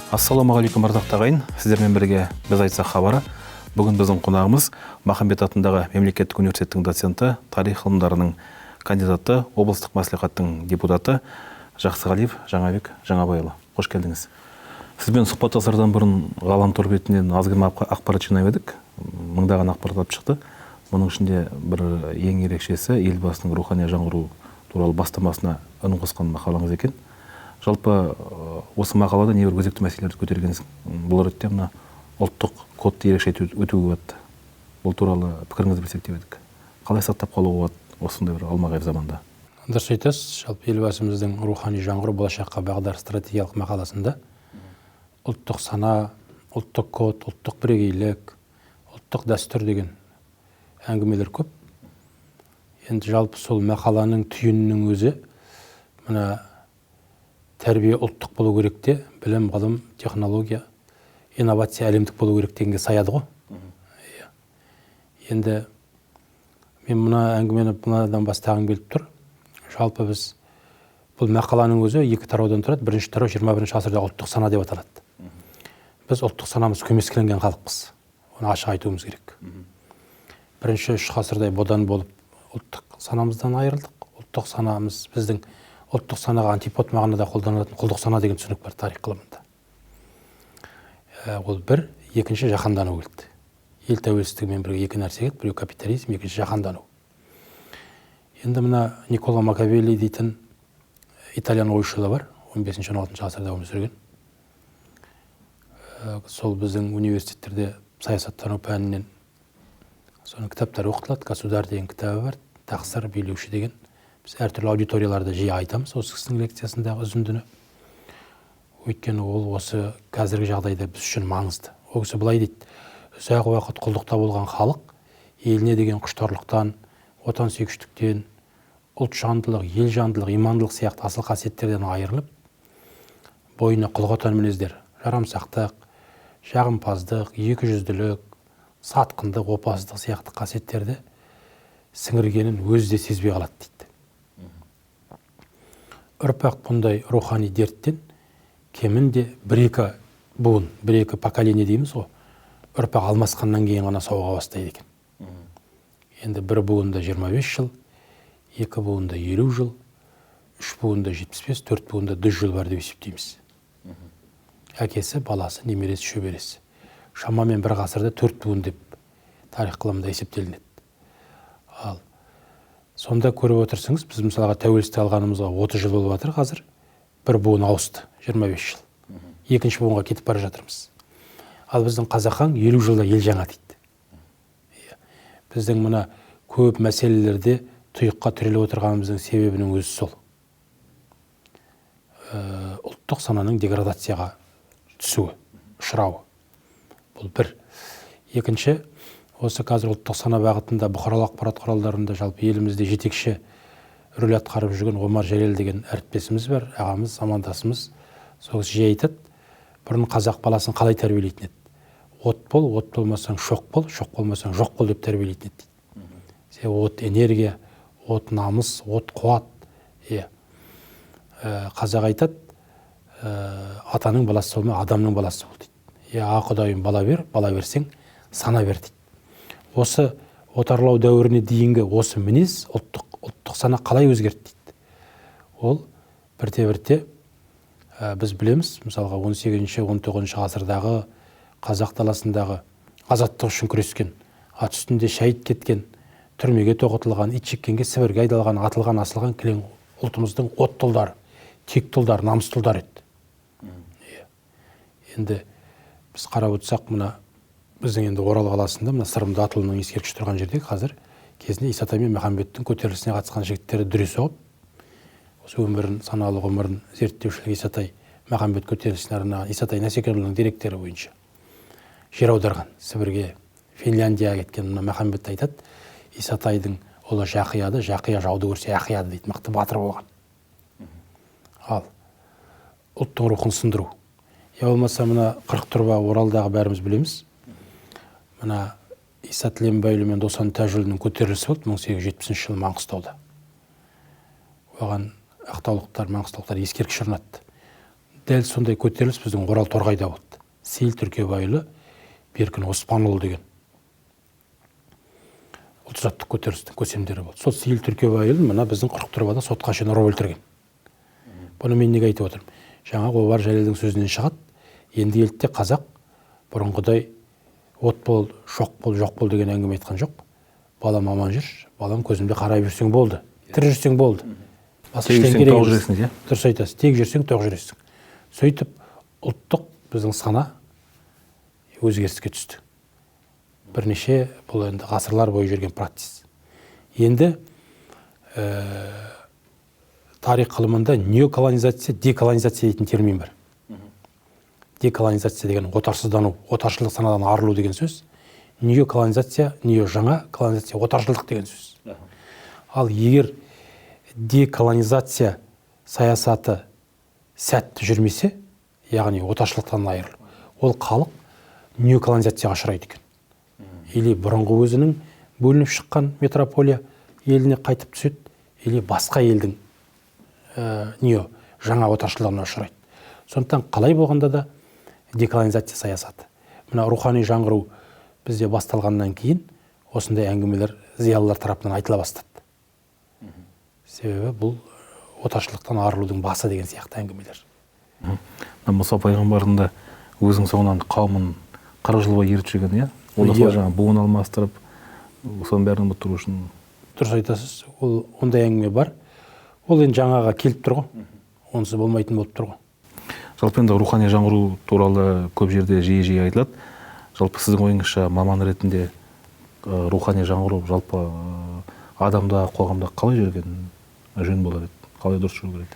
Ассалаумағалейкум, ардақты ағайын! Сіздермен бірге «Біз айтсақ» хабары. Бүгін біздің қонағымыз – Махамбет атындағы мемлекеттік университеттің доценті, тарих ғылымдарының кандидаты, облыстық мәслихаттың депутаты Жақсығалиев Жаңабек Жаңабайұлы. Қош келдіңіз! Сізбен сұхбаттасардан бұрын ғаламтор бетінен аз-кем ақпарат жинап едік, мыңдаған ақпарат алып шықты. Мұның ішінде бір ең ерекшесі – Елбасының рухани жаңғыру туралы бастамасына үн қосқан мақалаңыз екен. Жалпы, осы мақалада небір өзекті мәселелерді көтергенсіз. Бұл ретте мына ұлттық кодты ерекше айтып өтуге болады. Бұл туралы пікіріңізді білсек деп едік. Қалай сақтап қалуға болады осындай бір алмағайып заманда? Дұрыс айтасыз. Жалпы, Елбасымыздың «Рухани жаңғыру: болашаққа бағдар» стратегиялық мақаласында ұлттық сана, ұлттық код, ұлттық бірегейлік, ұлттық дәстүр деген әңгімелер көп. Енді жалпы, сол мақаланың түйінінің өзі мына: тәрбие ұлттық болу керек те, білім, ғылым, технология, инновация әлемдік болу керек дегенге саяды ғой. Иә. Енді мен мына әңгімені мынадан бастағым келіп тұр. Жалпы, біз бұл мақаланың өзі екі тараудан тұрады. Бірінші тарау «21-бірінші ғасырда ұлттық сана» деп аталады. Біз ұлттық санамыз көмескіленген халықпыз, оны ашық айтуымыз керек. Бірінші 3 ғасырдай бодан болып, ұлттық санамыздан айырылдық. Ұлттық санамыз, біздің ұлттық санаға антипод мағынада қолданылатын құлдық сана деген түсінік бар тарих ғылымында. Ол бір. Екінші, жаһандану келді. Ел тәуелсіздігімен бірге екі нәрсе келді: біреу капитализм, екінші жаһандану. Енді мына Никколо Макиавелли дейтін итальян ойшылы бар, 15 16 ғасырда өмір сүрген. Сол біздің университеттерде саясаттану пәнінен соның кітаптары оқытылады. «Государь» деген кітабы бар, «Тақсыр, билеуші» деген. Біз әртүрлі аудиторияларда жиі айтамыз осы кісінің лекциясындағы үзіндіні, өйткені ол осы қазіргі жағдайда біз үшін маңызды. Ол кісі былай дейді: ұзақ уақыт құлдықта болған халық еліне деген құштарлықтан, отансүйгіштіктен, ұлт жандылық, ел жандылық, имандылық сияқты асыл қасиеттерден айырылып, бойына құлға тән мінездер – жарамсақтық, жағымпаздық, екіжүзділік, сатқындық, опасыздық сияқты қасиеттерді сіңіргенін өзі де сезбей қалады дейді. Ұрпақ бұндай рухани дерттен кемінде бір екі буын, бір екі поколение дейміз ғой, ұрпақ алмасқаннан кейін ғана сауыға бастайды екен. Енді бір буында 25 жыл, екі буында 50 жыл, үш буында 75, төрт буында 100 жыл бар деп есептейміз. Әкесі, баласы, немересі, шөбересі, шамамен бір ғасырда төрт буын деп тарих ғылымында есептелінеді. Ал сонда көріп отырсыңыз, біз, мысалға, тәуелсіздік алғанымызға 30 жыл болып жатыр қазір. Бір буын ауысты, 25 жыл, екінші буынға кетіп бара жатырмыз. Ал біздің қазақаң 50 жылда ел жаңа дейді. Иә. Біздің мына көп мәселелерде тұйыққа тіреліп отырғанымыздың себебінің өзі сол ұлттық сананың деградацияға түсуі, ұшырауы. Бұл бір. Екінші, осы қазір ұлттық сана бағытында бұқаралық ақпарат құралдарында, жалпы елімізде жетекші рөл атқарып жүрген Омар Жәлел деген әріптесіміз бар, ағамыз, замандасымыз. Сол кісі жиі айтады: бұрын қазақ баласын қалай тәрбиелейтін еді? От бол, от болмасаң, шоқ бол, шоқ болмасаң, жоқ бол деп тәрбиелейтін еді дейді. Себебі от – энергия, от – намыс, от – қуат. Иә. Қазақ айтады: атаның баласы болма, адамның баласы бол дейді. Иә, а құдайым, бала бер, бала берсең, сана бер дейді. Осы отарлау дәуіріне дейінгі осы мінез, ұлттық сана қалай өзгерді дейді. Ол бірте бірте біз білеміз, мысалға, 18 19 ғасырдағы қазақ даласындағы азаттық үшін күрескен, ат үстінде шәйіт кеткен, түрмеге тоғытылған, итжеккенге, Сібірге айдалған, атылған, асылған кілең ұлтымыздың отты ұлдары, текті ұлдары, намысты ұлдары еді. Иә. Енді біз қарап отырсақ, мына біздің енді Орал қаласында, мына Сырым Датұлының ескерткіші тұрған жерде қазір кезінде Исатай мен Махамбеттің көтерілісіне қатысқан жігіттерді дүре соғып, осы өмірін, саналы ғұмырын зерттеушілік Исатай Махамбет көтерілісіне арнаған Исатай Насекенұлының деректері бойынша жер аударған, Сібірге, Финляндияға кеткен. Мына Махамбет айтады: Исатайдың ұлы Жақияды, Жақия жауды көрсе, ақияды дейді, мықты батыр болған. Ал ұлттың рухын сындыру, я болмаса мына 40 тұрба, Оралдағы, бәріміз білеміз, мына Иса Тіленбайұлы мен Досан Тәжұлының көтерілісі болды 1870 жылы Маңғыстауда. Оған ақтаулықтар, маңғыстаулықтар ескерткіш орнатты. Дәл сондай көтеріліс біздің Орал Торғайда болды. Сейіл Түркебайұлы, Беркін Оспанұлы деген ұлт азаттық көтерілістің көсемдері болды. Сол Сейіл Түркебайұлы мына біздің Қырықтұрбада сотқа шейін ұрып өлтірген. Бұны мен неге айтып отырмын? Жаңағы Обар Жәлелдің сөзінен шығады. Енді елде қазақ бұрынғыдай от бол, шоқ бол, жоқ бол деген әңгіме айтқан жоқ. Балам аман жүр, балам көзімде қарай жүрсең болды, тірі жүрсең болды. Басқа Тек ештеңе жүрсең керек тоқ емес. жүресің, иә? Дұрыс айтасыз, тек жүрсең тоқ жүресің. Сөйтіп ұлттық біздің сана өзгеріске түсті. Бірнеше бұл енді ғасырлар бойы жүрген процесс. Енді тарих ғылымында неоколонизация, деколонизация дейтін термин бар. Деколонизация деген отарсыздану, отаршылдық санадан арылу деген сөз. Неоколонизация, нео жаңа, колонизация отаршылдық деген сөз. Ал егер деколонизация саясаты сәтті жүрмесе, яғни отаршылдықтан айырылу, ол халық неоколонизацияға ұшырайды екен. Или бұрынғы өзінің бөлініп шыққан метрополия еліне қайтып түседі, или басқа елдің нео жаңа отаршылдығына ұшырайды. Сондықтан қалай болғанда да деколонизация саясаты. Мына рухани жаңғыру бізде басталғаннан кейін осындай әңгімелер зиялылар тарапынан айтыла бастады. Себебі бұл отаршылдықтан арылудың басы деген сияқты әңгімелер. Мына Мұса пайғамбардың да өзінің соңынан қауымын 40 жыл бойы ертіп жүрген, иә? Ол да сол Иә. жаңа буын алмастырып, соның бәрін ұмыттыру үшін. Дұрыс айтасыз, ол ондай әңгіме бар. Ол енді жаңаға келіп тұр ғой. Онсыз болмайтын болып тұр ғой. Жалпы енді рухани жаңғыру туралы көп жерде жиі-жиі айтылады. Жалпы сіздің ойыңызша маман ретінде рухани жаңғыру жалпы адамда, қоғамда қалай жүрген жөн болар еді? Қалай дұрыс жүру керек?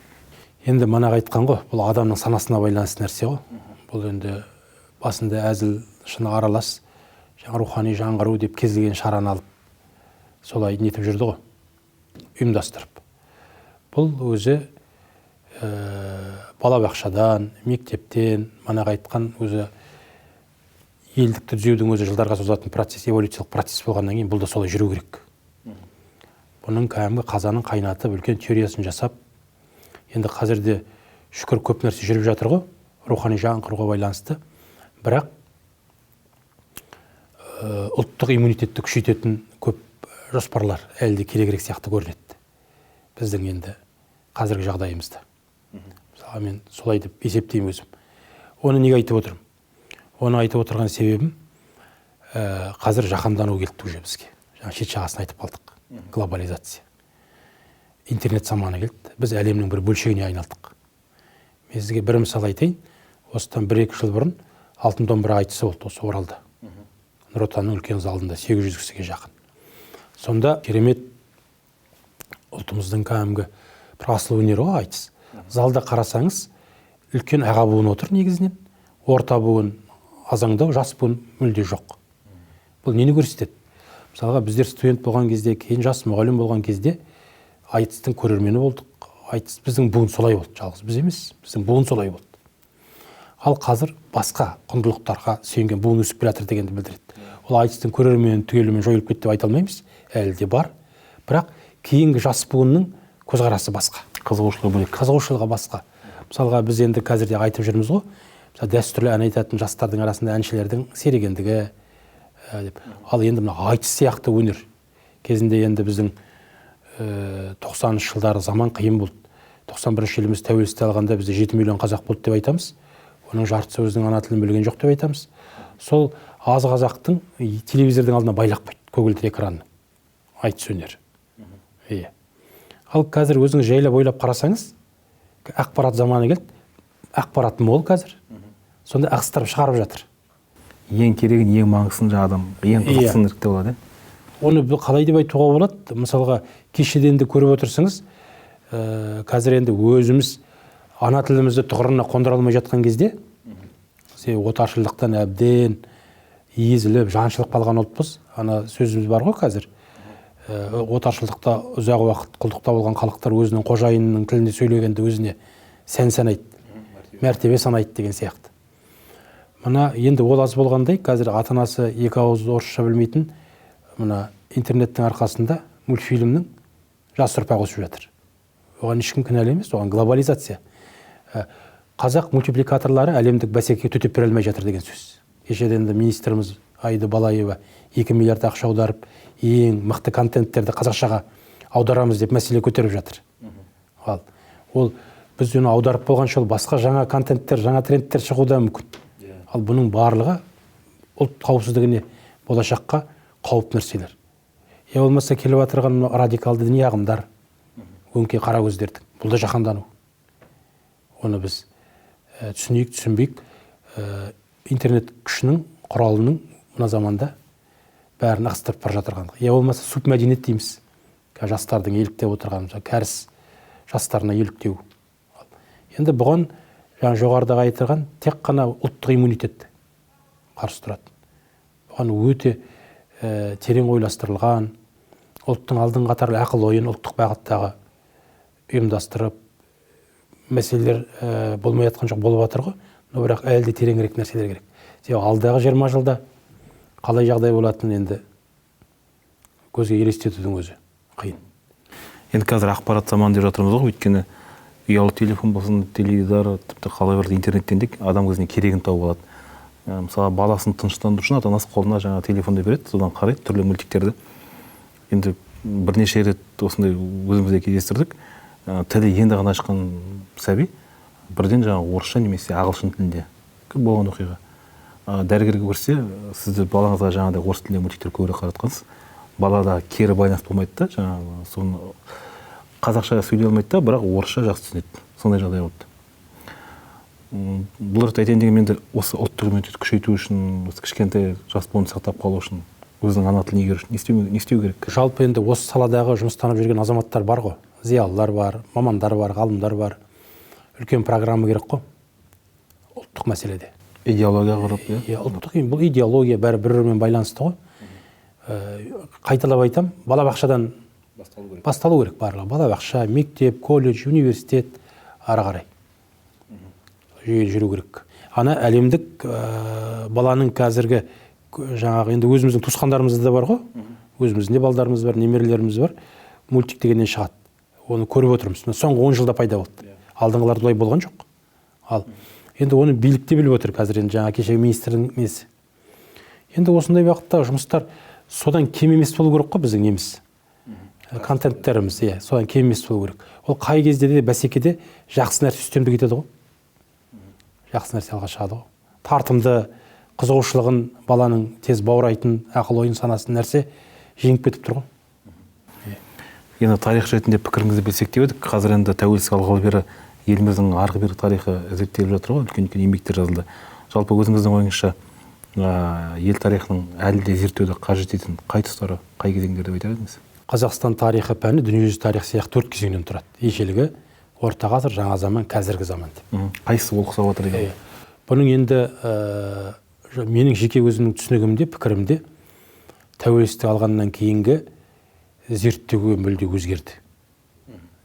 Енді манағы айтқан ғой, бұл адамның санасына байланысты нәрсе ғой. Бұл енді басында әзіл шыны аралас, жаңа рухани жаңғыру деп кез келген шараны алып солай нетіп жүрді ғой, ұйымдастырып. Бұл өзі балабақшадан, мектептен, манағы айтқан өзі елдікті түзеудің өзі жылдарға созылатын процесс, эволюциялық процесс болғаннан кейін бұл да солай жүру керек. Бұның кәдімгі қазанын қайнатып, үлкен теориясын жасап, енді қазірде шүкір көп нәрсе жүріп жатыр ғой, рухани жаңғыруға байланысты. Бірақ ұлттық иммунитетті күшейтетін көп жоспарлар әлі де керегірек сияқты көрінеді біздің енді қазіргі жағдайымызда. Мысалға мен солай деп есептеймін өзім. Оны неге айтып отырмын? Оны айтып отырған себебім, қазір жаһандану келді уже бізге. Жаңа шет жағасын айтып қалдық. Глобализация. Интернет заманы келді. Біз әлемнің бір бөлшегіне айналдық. Мен сізге бір мысал айтайын. Осыдан бір-екі жыл бұрын Алтын домбыра айтысы болды осы Оралда. Нұр Отанның үлкен залында 800 кісіге жақын. Сонда керемет ұлтымыздың кәдімгі бір асыл өнері ғой айтыс. Залда қарасаңыз, үлкен аға буын отыр негізінен, орта буын азаңдау, жас буын мүлде жоқ. Бұл нені көрсетеді? Мысалға біздер студент болған кезде, кейін жас мұғалім болған кезде айтыстың көрермені болдық. Айтыс біздің буын солай болды, жалғыз біз емес, біздің буын солай болды. Ал қазір басқа құндылықтарға сүйенген буын өсіп келе жатыр дегенді білдіреді. Ол айтыстың көрермені түгелімен жойылып кетті деп айта алмаймыз, әлі де бар. Бірақ кейінгі жас буынның көзқарасы басқа. Қызығушылығы бөлек. Қызығушылығы басқа. Мысалға біз енді қазір де айтып жүрміз ғой, мысалы дәстүрлі ән айтатын жастардың арасында әншілердің серегендігі деп. Ал енді мына айтыс сияқты өнер кезінде енді біздің тоқсаныншы жылдары заман қиын болды. Тоқсан бірінші жылымыз тәуелсіздік алғанда бізде 7 миллион қазақ болды деп айтамыз. Оның жартысы өзінің ана тілін білген жоқ деп айтамыз. Сол аз қазақтың телевизордың алдына байлап қойды, көгілдір экранның айтыс өнері. Иә. Ал қазір өзіңіз жайлап ойлап қарасаңыз, ақпарат заманы келді, ақпарат мол қазір. Сонда ығыстырып шығарып жатыр. Ең керегін, ең маңыздысын жаңа адам, ең қызықтысын іріктеп алады, иә? Оны қалай деп айтуға болады? Мысалға, кешеден де көріп отырсыңыз, қазір енді өзіміз ана тілімізді тұғырына қондыра алмай жатқан кезде, себебі отаршылдықтан әбден езіліп, жаншылып қалған ұлтпыз. Ана сөзіміз бар ғой қазір. Отаршылдықта ұзақ уақыт құлдықта болған халықтар өзінің қожайынының тілінде сөйлегенді өзіне сән санайды, мәртебе санайды деген сияқты. Мына енді ол аз болғандай, қазір ата-анасы екі ауыз орысша білмейтін, мына интернеттің арқасында мультфильмнің жас ұрпағы өсіп жатыр. Оған ешкім кінәлі емес, оған глобализация. Қазақ мультипликаторлары әлемдік бәсекеге төтеп бере алмай жатыр деген сөз. Кешеден де министріміз Аида Балаева 2 миллиард ақша аударып, ең мықты контенттерді қазақшаға аударамыз деп мәселе көтеріп жатыр. Ал ол біз оны аударып болғанша ол басқа жаңа контенттер, жаңа трендтер шығуы да мүмкін. Ал бұның барлығы ұлт қауіпсіздігіне, болашаққа қауіп нәрселер. Я болмаса келіп отырған радикалды діни ағымдар, өңкей қара көздердің. Бұл да жаһандану. Оны біз түсінейік, түсінбейік. Интернет күшінің, құралының мына заманда бәрін ығыстырып бара жатырғандығы. Я болмаса субмәдениет дейміз. Жастардың еліктеп отырған, мысалы, кәріс жастарына еліктеу. Енді бұған жаңа жоғарыдағы айтылған тек қана ұлттық иммунитет қарсы тұрады. Бұған өте терең ойластырылған, ұлттың алдыңғы қатарлы ақыл ойын ұлттық бағыттағы ұйымдастырып, мәселелер болмай жатқан жоқ, болып жатыр ғой, но бірақ әлі де тереңірек нәрселер керек. Себебі алдағы 20 жылда қалай жағдай болатынын енді көзге елестетудің өзі қиын. Енді қазір ақпарат заманы деп жатырмыз ғой, өйткені ұялы телефон болсын, теледидар, тіпті қалай берді интернеттен де адам өзіне керегін тауып алады. Мысалы, баласын тыныштандыру үшін ата-анасы қолына жаңа телефонды береді, содан қарайды түрлі мультиктерді. Енді бірнеше рет осындай өзімізде кездестірдік. Тілі енді ғана шыққан сәби бірден жаңа орысша немесе ағылшын тілінде болған оқиға. Дәрігерге көрсе, сізді балаңызға жаңағыдай орыс тілінде мультиктер көбірек қаратқансыз, балада кері байланыс болмайды да, жаңағы соны қазақша сөйлей алмайды да, бірақ орысша жақсы түсінеді. Сондай жағдай болды. Бұл ретте айтайын дегенім, енді осы ұлттық иммунитетті күшейту үшін, осы кішкентай жас буынды сақтап қалу үшін, өзінің ана тілін игеру үшін не істеу керек? Жалпы енді осы саладағы жұмыстанып жүрген азаматтар бар ғой. Зиялылар бар, мамандар бар, ғалымдар бар. Үлкен программа керек қой ұлттық мәселеде. Идеология құрып, иә? Иә, ұлттық, бұл идеология бәрі бір-бірімен байланысты ғой. Қайталап айтам, балабақшадан басталу керек. Басталу керек барлығы. Балабақша, мектеп, колледж, университет, ары қарай жүйелі жүру керек. Ана әлемдік баланың қазіргі жаңағы енді өзіміздің туысқандарымызда да бар ғой. Өзіміздің де балдарымыз бар, немерелеріміз бар. Мультик дегеннен шығады. Оны көріп отырмыз. Мына соңғы 10 жылда пайда болды. Алдыңғыларда олай болған жоқ. Ал енді оны билік те біліп отыр қазір, енді жаңа кешегі министрдің несі. Енді осындай уақытта жұмыстар содан кем емес болу керек қой біздің неміз. Контенттеріміз, иә, содан кем емес болу керек. Ол қай кезде де бәсекеде жақсы нәрсе үстемдік етеді ғой. Жақсы нәрсе алға шығады ғой. Тартымды, қызығушылығын баланың тез баурайтын, ақыл ойын санасын нәрсе жеңіп кетіп тұр ғой. Енді тарих ретінде пікіріңізді білсек деп едік. Қазір енді тәуелсіздік алғалы бері еліміздің арғы бері тарихы зерттеліп жатыр ғой, үлкен-үлкен еңбектер жазылды. Жалпы өзіңіздің ойыңызша, ел тарихының әлі де зерттеуді қажет ететін қай тұстары, қай кезеңдер деп айтар едіңіз? Қазақстан тарихы пәні дүниежүзі тарихы сияқты 4 кезеңнен тұрады. Ежелгі, орта ғасыр, жаңа заман, қазіргі заман деп. Қайсысы ол ұқсап отыр екен? Бұның енді, менің жеке өзімнің түсінігімде, пікірімде, тәуелсіздік алғаннан кейінгі зерттеуге мүлде өзгерді.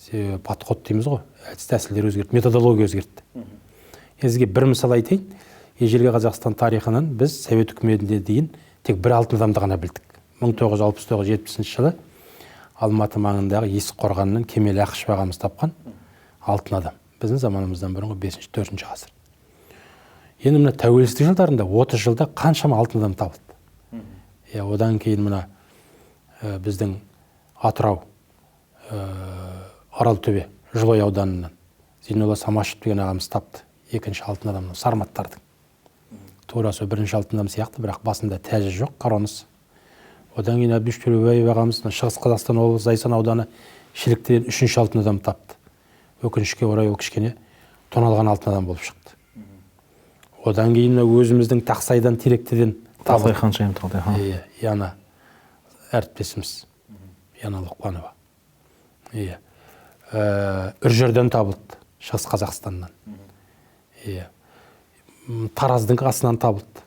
Себебі подход дейміз ғой, әдіс тәсілдер өзгерді, методология өзгерді. Енді сізге бір мысал айтайын. Ежелгі Қазақстан тарихынан біз Совет үкіметіне дейін тек бір алтын адамды ғана білдік. Мың тоғыз жүз алпыс тоғыз жетпісінші жылы Алматы маңындағы Есік қорғанынан Кемел Ақышев ағамыз тапқан алтын адам. Біздің заманымыздан бұрынғы бесінші, төртінші ғасыр. Енді мына тәуелсіздік жылдарында 30 жылда қаншама алтын адам табылды. Одан кейін мына біздің Атырау, Аралтөбе, Жылой ауданынан Зейнолла Самашев деген ағамыз тапты. Екінші алтын адамның, сарматтардың. Тура сол бірінші алтын адам сияқты, бірақ басында тәжі жоқ, коронасы. Одан кейін Әбдіш Төлеубаев ағамыз Шығыс Қазақстан облысы Зайсан ауданы Шіліктіден үшінші алтын адам тапты. Өкінішке орай ол кішкене тоналған алтын адам болып шықты. Одан кейін өзіміздің Тақсайдан, Теректіден Тақсай ханшайым талды, аха. Иә, Яна әріптесіміз, Яна Лұқпанова. Иә. Үржерден табылды, Шығыс Қазақстаннан. Иә. Тараздың қасынан табылды.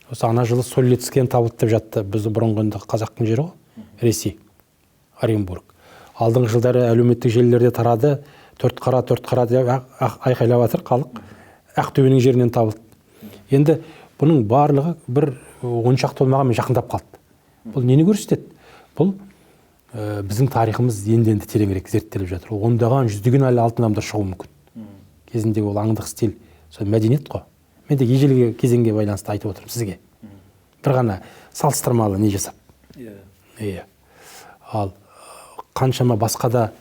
Осы ана жылы Соль-Илецктен табылды деп жатты. Біздің бұрынғы енді қазақтың жері ғой, Ресей, Оренбург. Алдыңғы жылдары әлеуметтік желілерде тарады, төрт қара, төрт қара деп айқайлап жатыр халық. Ақтөбенің жерінен табылды. Енді бұның барлығы бір он шақты болмағанмен жақындап қалды. Бұл нені көрсетеді? Бұл біздің тарихымыз енді-енді тереңірек зерттеліп жатыр. Ол ондаған, жүздеген әлі алтын адамдар шығуы мүмкін. Кезінде ол аңдық стиль Сол мәдениет қой. Мен де ежелгі кезеңге байланысты айтып отырмын сізге. Бір ғана салыстырмалы не жасап. Иә. Ал қаншама басқа да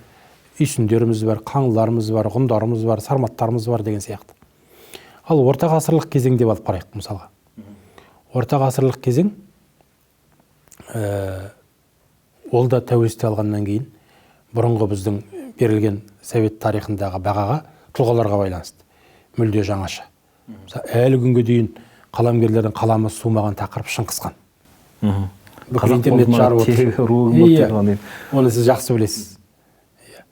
үйсіндеріміз бар, қаңлыларымыз бар, ғұндарымыз бар, сарматтарымыз бар деген сияқты. Ал орта ғасырлық кезең деп алып қарайық мысалға. Орта ғасырлық кезең ол да тәуелсіздік алғаннан кейін бұрынғы біздің берілген совет тарихындағы бағаға, тұлғаларға байланысты мүлде жаңаша. Мысалы, әлі күнге дейін қаламгерлердің қаламы сумаған тақырып Шыңғыс хан. Бүкіл интернет жарып отыр. Иә, оны сіз жақсы білесіз. Иә.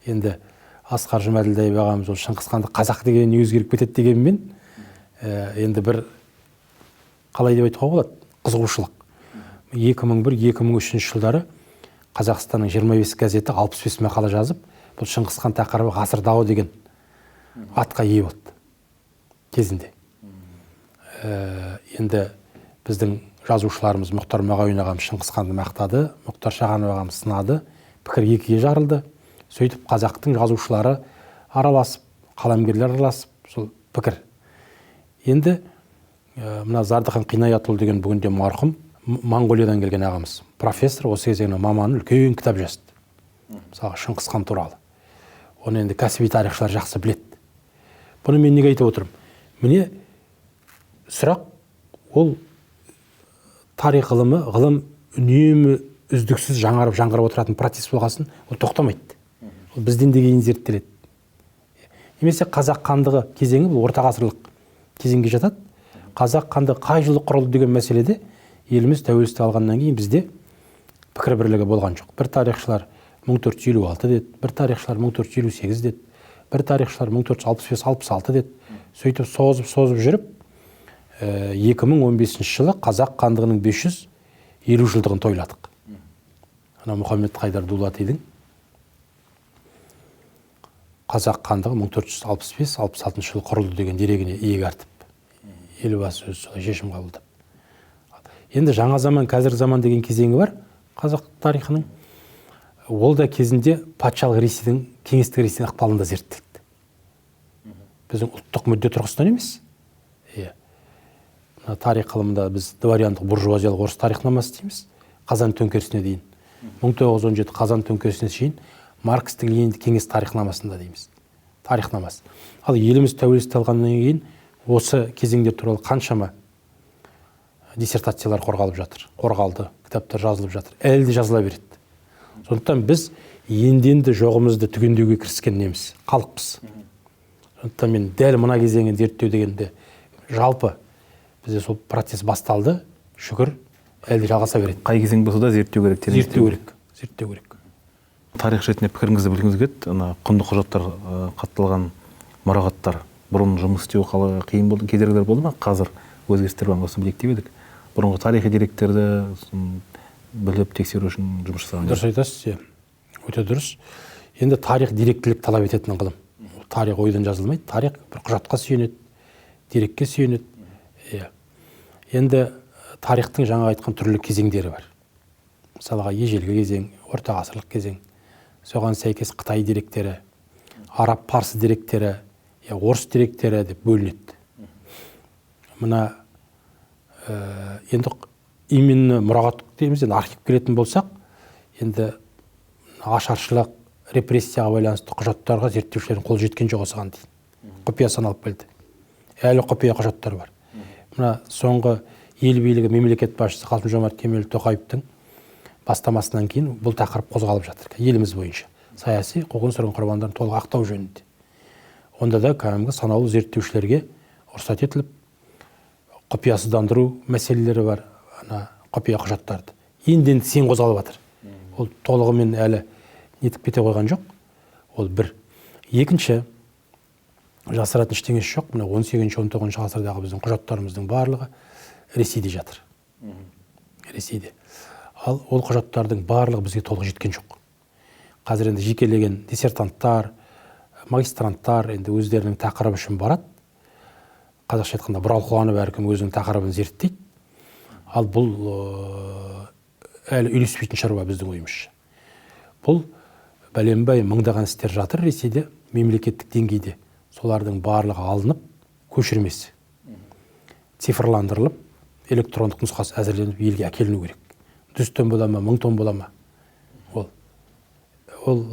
Енді Асқар Жұмәділдаев ағамыз ол Шыңғыс ханды қазақ деген өзгеріп кетеді дегенмен, енді бір қалай деп айтуға болады, қызығушылық. 2001-2003 жылдары Қазақстанның 25 газеті 65 мақала жазып, бұл Шыңғыс хан тақырыбы ғасыр дауы деген атқа ие болды кезінде. Енді біздің жазушыларымыз Мұхтар Мағауин ағамыз Шыңғыс ханды мақтады, Мұхтар Шаханов ағамыз сынады, пікір екіге жарылды. Сөйтіп қазақтың жазушылары араласып, қаламгерлер араласып, сол пікір. Енді мына Зардыхан Қинаятұлы деген бүгінде марқұм, Моңғолиядан келген ағамыз, профессор, осы кезеңнің маманы, үлкен кітап жазды. Мысалға, Шыңғыс хан туралы. Оны енді кәсіби тарихшылар жақсы біледі. Бұны мен неге айтып отырмын? Міне сұрақ, ол тарих ғылымы, ғылым үнемі үздіксіз жаңарып, жаңғырып отыратын процесс болғасын, ол тоқтамайды. Ол бізден де кейін зерттеледі. Немесе қазақ хандығы кезеңі бұл орта ғасырлық кезеңге жатады. Қазақ хандығы қай жылы құрылды деген мәселеде еліміз тәуелсіздік алғаннан кейін бізде пікір бірлігі болған жоқ. Бір тарихшылар 1456 деді, бір тарихшылар 1458 деді, бір тарихшылар 1465-66 деді. Сөйтіп созып-созып жүріп, 2015 жылы қазақ хандығының 550 жылдығын тойладық. Ана Мұхаммед Хайдар Дулатидің қазақ хандығы 1465-66 жылы құрылды деген дерегіне иек артып, елбасы өзі солай шешім қабылдап. Енді жаңа заман, қазіргі заман деген кезеңі бар қазақ тарихының. Ол да кезінде патшалық Ресейдің, кеңестік Ресейдің ықпалында зерттелді. Біздің ұлттық мүдде тұрғысынан емес. Иә. Мына тарих ғылымында біз дворяндық буржуазиялық орыс тарихнамасы дейміз. Қазан төңкерісіне дейін. 1917 Қазан төңкерісіне шейін маркстік лениндік кеңес тарихнамасында дейміз. Тарихнамасы. Ал еліміз тәуелсіздік алғаннан кейін осы кезеңдер туралы қаншама диссертациялар қорғалып жатыр, қорғалды, кітаптар жазылып жатыр, әлі де жазыла береді. Сондықтан біз енді-енді жоғымызды түгендеуге кіріскен неміз, халықпыз. Сондықтан мен дәл мына кезеңін зерттеу дегенде жалпы бізде сол процесс басталды, шүкір, әлі де жалғаса береді. Қай кезең болса да зерттеу керек, зерттеу керек, зерттеу керек. Тарих ретінде пікіріңізді білгіміз келеді. Ана құнды құжаттар қатталған мұрағаттар бұрын жұмыс істеу қалай қиын болды, кедергілер болды ма? Қазір өзгерістер бар ма? Осыны білейік деп едік. Бұрынғы тарихи деректерді біліп тексеру үшін жұмыс жасаған. Дұрыс айтасыз, иә. Өте дұрыс. Енді тарих деректілік талап ететін ғылым. Тарих ойдан жазылмайды, тарих бір құжатқа сүйенеді, дерекке сүйенеді. Иә. Енді тарихтың жаңа айтқан түрлі кезеңдері бар. Мысалға, ежелгі кезең, орта ғасырлық кезең, соған сәйкес Қытай деректері, араб, парсы деректері, орыс деректері деп бөлінеді. Мына енді именно мұрағат дейміз, енді архив келетін болсақ, енді ашаршылық, репрессияға байланысты құжаттарға зерттеушілердің қолы жеткен жоқ осыған дейін. Құпия саналып келді. Әлі құпия құжаттар бар. Мына соңғы ел билігі мемлекет басшысы Қасым-Жомарт Кемелұлы Тоқаевтың бастамасынан кейін бұл тақырып қозғалып жатыр еліміз бойынша. Саяси қуғын-сүргін құрбандарын толық ақтау жөнінде. Онда да кәдімгі санаулы зерттеушілерге рұқсат етіліп, құпиясыздандыру мәселелері бар, ана құпия құжаттарды. Енді сен қозғалып жатыр. Ол толығымен әлі нетіп кете қойған жоқ. Ол бір. Екінші, жасыратын ештеңесі жоқ. Мына 18-19 ғасырдағы біздің құжаттарымыздың барлығы Ресейде жатыр. Ресейде. Ал ол құжаттардың барлығы бізге толық жеткен жоқ. Қазір енді жекелеген диссертанттар, магистранттар енді өздерінің тақырыбы үшін барады. Қазақша айтқанда бұралқыланып әркім өзінің тақырыбын зерттейді. Ал бұл әлі үйлеспейтін шаруа біздің ойымызша. Бұл бәленбай мыңдаған істер жатыр Ресейде, мемлекеттік деңгейде. Солардың барлығы алынып, көшірмесі цифрландырылып, электрондық нұсқасы әзірленіп елге әкеліну керек. 100 том бола ма, 1000 том бола ма, ол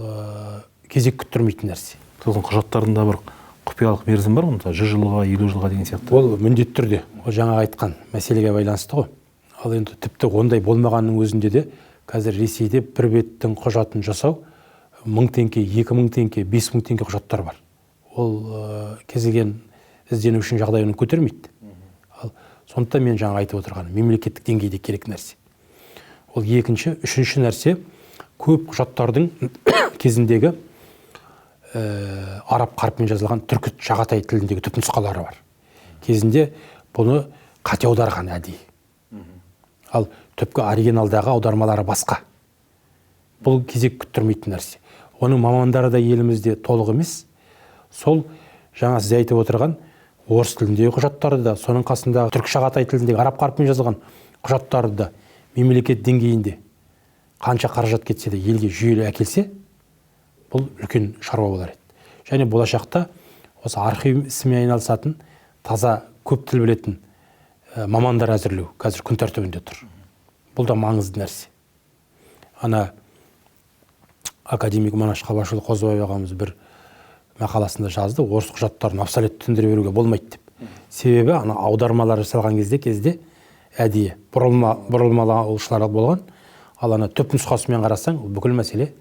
кезек күттірмейтін нәрсе. Сосын құжаттарында бір құпиялық мерзім бар ғой, мысалы 100 жылға, 50 жылға деген сияқты. Ол міндетті түрде, ол жаңа айтқан мәселеге байланысты ғой. Ал енді тіпті ондай болмағанның өзінде де қазір Ресейде бір беттің құжатын жасау 1000 теңге, 2000 теңге, 5000 теңге құжаттар бар. Ол кез келген ізденушінің жағдайын көтермейді. Ал сондықтан мен жаңа айтып отырғаным, мемлекеттік деңгейде керек нәрсе. Ол екінші, үшінші нәрсе, көп құжаттардың кезіндегі араб қарпімен жазылған түркі шағатай тіліндегі түпнұсқалары бар. Кезінде бұны қате аударған әдейі. Ал түпкі оригиналдағы аудармалары басқа. Бұл кезек күттірмейтін нәрсе. Оның мамандары да елімізде толық емес. Сол жаңа сіз айтып отырған орыс тіліндегі құжаттарды да, соның қасындағы түркі шағатай тіліндегі араб қарпімен жазылған құжаттарды да мемлекет деңгейінде қанша қаражат кетсе де елге жүйелі әкелсе, бұл үлкен шаруа болар еді. Және болашақта осы архив ісімен айналысатын, таза көп тіл білетін мамандар әзірлеу қазір күн тәртібінде тұр. Бұл да маңызды нәрсе. Ана академик Манаш Қабашұлы Қозыбаев ағамыз бір мақаласында жазды, орыс құжаттарын абсолютті түсіндіре беруге болмайды деп. Себебі ана аудармалар жасалған кезде әдейі бұрылмалаушылар болған, ал ана түп нұсқасымен қарасаң, бүкіл мәселе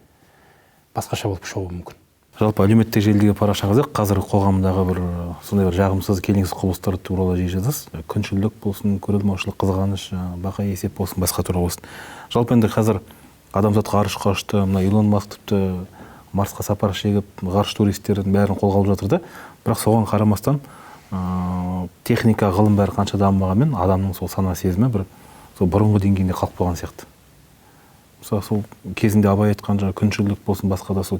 басқаша болып шығуы мүмкін. Жалпы әлеуметтік желідегі парақшаңызда қазіргі қоғамдағы бір сондай бір жағымсыз, келеңсіз құбылыстар туралы жиі жазасыз. Күншілдік болсын, көреалмаушылық, қызғаныш, баға есеп болсын, басқа туралы болсын. Жалпы енді қазір адамзат ғарышқа ұшты, мына Илон Маск тіпті Марсқа сапар шегіп, ғарыш туристерінің бәрін қолға алып жатыр да. Бірақ соған қарамастан техника, ғылым бәрі қанша дамымағанмен адамның сол сана сезімі бір сол бұрынғы деңгейінде қалып қойған сияқты. Мысалы сол кезінде Абай айтқан жаңа күншілдік болсын, басқа да сол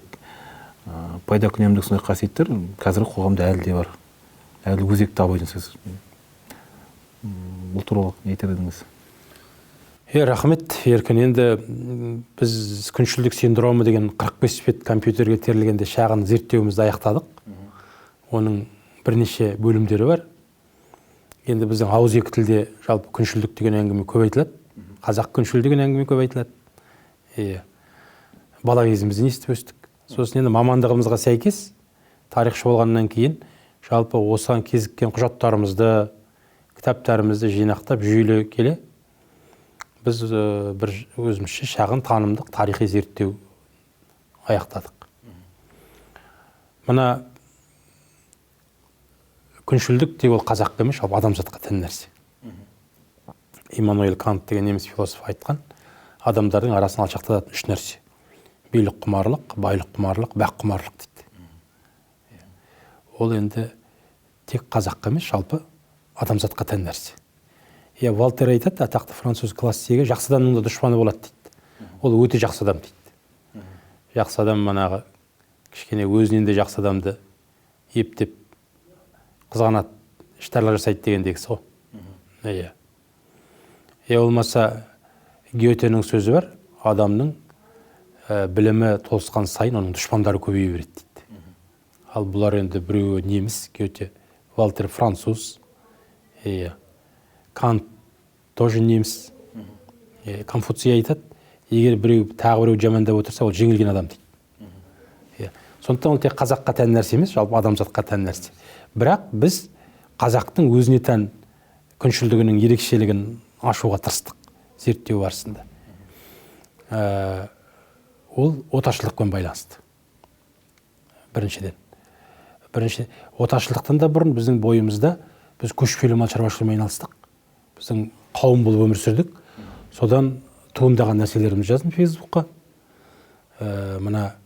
пайда күнемдік сондай қасиеттер қазіргі қоғамда әлі де бар. Әлі өзекті Абайдың сөзі. Бұл туралы не айтар едіңіз? Рахмет, Еркін. Енді біз күншілдік синдромы деген 45 бет компьютерге терілгенде шағын зерттеуімізді аяқтадық. Оның бірнеше бөлімдері бар. Енді біздің ауызекі тілде жалпы күншілдік деген әңгіме көп айтылады. Қазақ күншіл деген әңгіме көп айтылады. Бала кезімізден естіп өстік. Сосын енді мамандығымызға сәйкес тарихшы болғаннан кейін жалпы осыған кезіккен құжаттарымызды, кітаптарымызды жинақтап жүйелі келе біз бір өзімізше шағын танымдық тарихи зерттеу аяқтадық. Мына күншілдік тек ол қазаққа емес, жалпы адамзатқа тән нәрсе. Иммануэль Кант деген неміс философ айтқан, адамдардың арасын алшақтататын үш нәрсе: билік құмарлық, байлық құмарлық, бақ құмарлық дейді. Ол енді тек қазаққа емес, жалпы адамзатқа тән нәрсе. Вольтер айтады, атақты француз классигі, жақсы адамның да дұшпаны болады дейді. Ол өте жақсы адам дейді. Жақсы адам манағы кішкене өзінен де жақсы адамды ептеп қызғанады, іштарлық жасайды дегендегісі ғой. Болмаса Гетенің сөзі бар, адамның білімі толысқан сайын оның дұшпандары көбейе береді дейді. Ал бұлар енді біреуі неміс, Гете, Вольтер француз, Кант тоже неміс. Конфуций айтады, егер біреу тағы біреу жамандап отырса, ол жеңілген адам дейді. Сондықтан ол тек қазаққа тән нәрсе емес, жалпы адамзатқа тән нәрсе. Бірақ біз қазақтың өзіне тән күншілдігінің ерекшелігін ашуға тырыстық зерттеу барысында. Ол отаршылдықпен байланысты. Біріншіден. Бірінші, отаршылдықтан да бұрын біздің бойымызда біз көшпелі мал шаруашылығымен айналыстық. Біздің қауым болып өмір сүрдік. Содан туындаған нәрселерімізді жаздым Фейсбукқа. Мына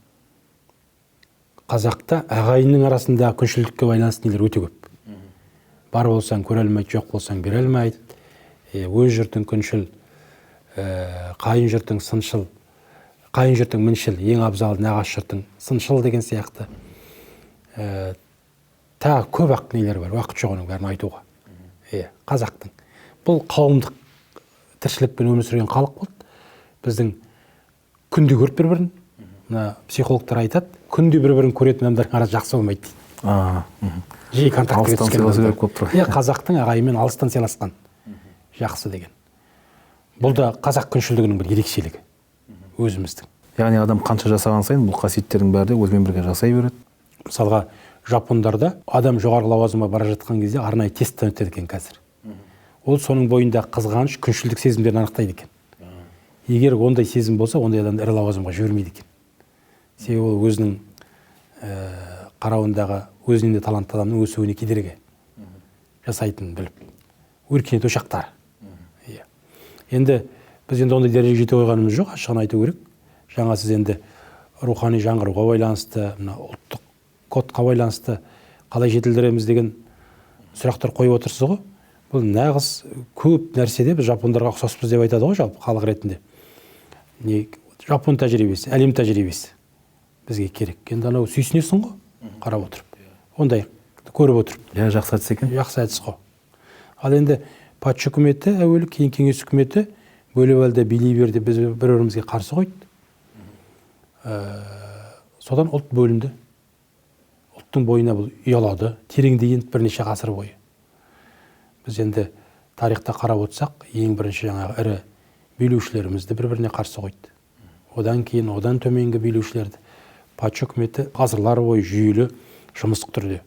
қазақта ағайынның арасында күншілдікке байланысты нелер өте көп. Бар болсаң көре алмайды, жоқ болсаң бере алмайды. Өз жұртың күншіл, қайын жұртың сыншыл, қайын жұртың міншіл, ең абзалы нағашы жұртың сыншыл деген сияқты. Тағы көп ақ нелер бар, уақыт жоқ оның бәрін айтуға. Қазақтың. Бұл қауымдық тіршілікпен өмір сүрген халық болды. Біздің күнде көріп бір-бірін. Мына психологтар айтады, күнде бір-бірін көретін адамдардың арасы жақсы болмайды дейді. Жиі контактіге Алыстан түскен сыйласу адамдар. керек болып тұр. Иә, қазақтың ағайынмен алыстан сыйласқан жақсы деген. Бұл да қазақ күншілдігінің бір ерекшелігі өзіміздің. Яғни адам қанша жасаған сайын бұл қасиеттердің бәрі де өзімен бірге жасай береді. Мысалға, жапондарда адам жоғарғы лауазымға бара жатқан кезде арнайы тесттен өтеді екен қазір. Ол соның бойында қызғаныш, күншілдік сезімдерін анықтайды екен. Егер ондай сезім болса, ондай адамды ірі лауазымға жібермейді екен. Себебі ол өзінің қарауындағы өзінен де талантты адамның өсуіне кедергі жасайтынын біліп. Өркениет ошақтары. Иә. Енді біз енді ондай дәрежеге жете қойғанымыз жоқ, ашығын айту керек. Жаңа сіз енді рухани жаңғыруға байланысты, мына ұлттық кодқа байланысты қалай жетілдіреміз деген сұрақтар қойып отырсыз ғой. Бұл нағыз көп нәрседе біз жапондарға ұқсаспыз деп айтады ғой жалпы халық ретінде. Не, жапон тәжірибесі, әлем тәжірибесі бізге керек. Енді анау сүйсінесің ғой, қарап отырып. Ондай көріп отырып. Иә, жақсы әдіс екен. Жақсы әдіс қой. Ал енді патша үкіметі әуелі, кейін кеңес үкіметі бөліп ал да билей бер деп біз бір-бірімізге қарсы қойды. Содан ұлт бөлінді. Ұлттың бойына бұл ұялады, тереңдей енді бірнеше ғасыр бойы. Біз енді тарихта қарап отырсақ, ең бірінші жаңағы ірі билеушілерімізді бір-біріне қарсы қойды. Одан кейін, одан төменгі билеушілерді патша үкіметі ғасырлар бойы жүйелі жымысқы түрде.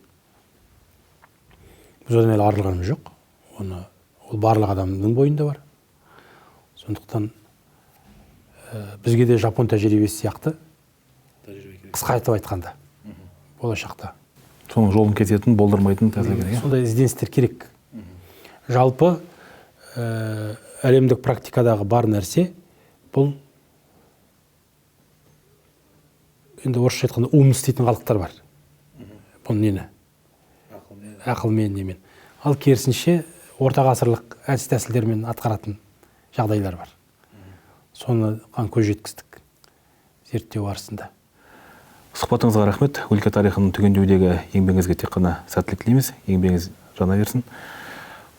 Біз одан әлі арылғанымыз жоқ. Ол барлық адамның бойында бар. Сондықтан бізге де жапон тәжірибесі сияқты қысқа айтып айтқанда болашақта. Соның жолын кесетін, болдырмайтын тәсіл керек, иә? Сондай ізденістер керек. Жалпы, әлемдік практикадағы бар нәрсе бұл енді орысша айтқанда ум істейтін халықтар бар. Бұл нені? Ақылмен, немен. Ал керісінше орта ғасырлық әдіс тәсілдермен атқаратын жағдайлар бар. Соны көз жеткіздік зерттеу барысында. Сұхбатыңызға рахмет. Өлке тарихын түгендеудегі еңбегіңізге тек қана сәттілік тілейміз. Еңбегіңіз жана берсін.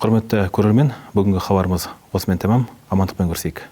Құрметті көрермен, бүгінгі хабарымыз осымен тәмам. Амандықпен көрісейік.